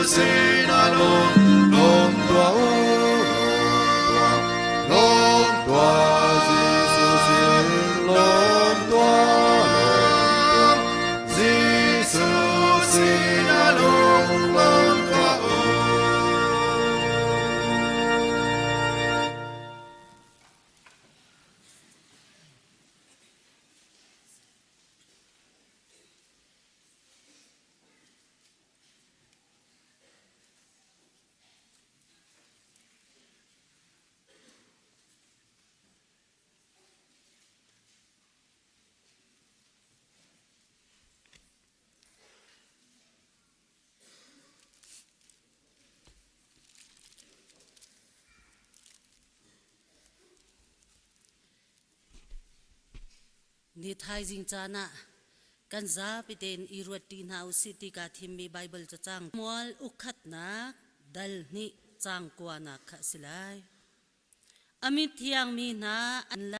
sinah lawm, lawm tuah u, lawm tuah, lawm tuah, Jesuh sin lawm tuah, lawm tuah, Jesuh sinah lawm, lawm tuah u. Ni thaizing caan ah kan zapi tein i ruatṭi hna usih ti kaa thimmi Baibal cacang mual ukhatnak dal hnih caang kuanak kha a si lai. A mithiang mi hna an la.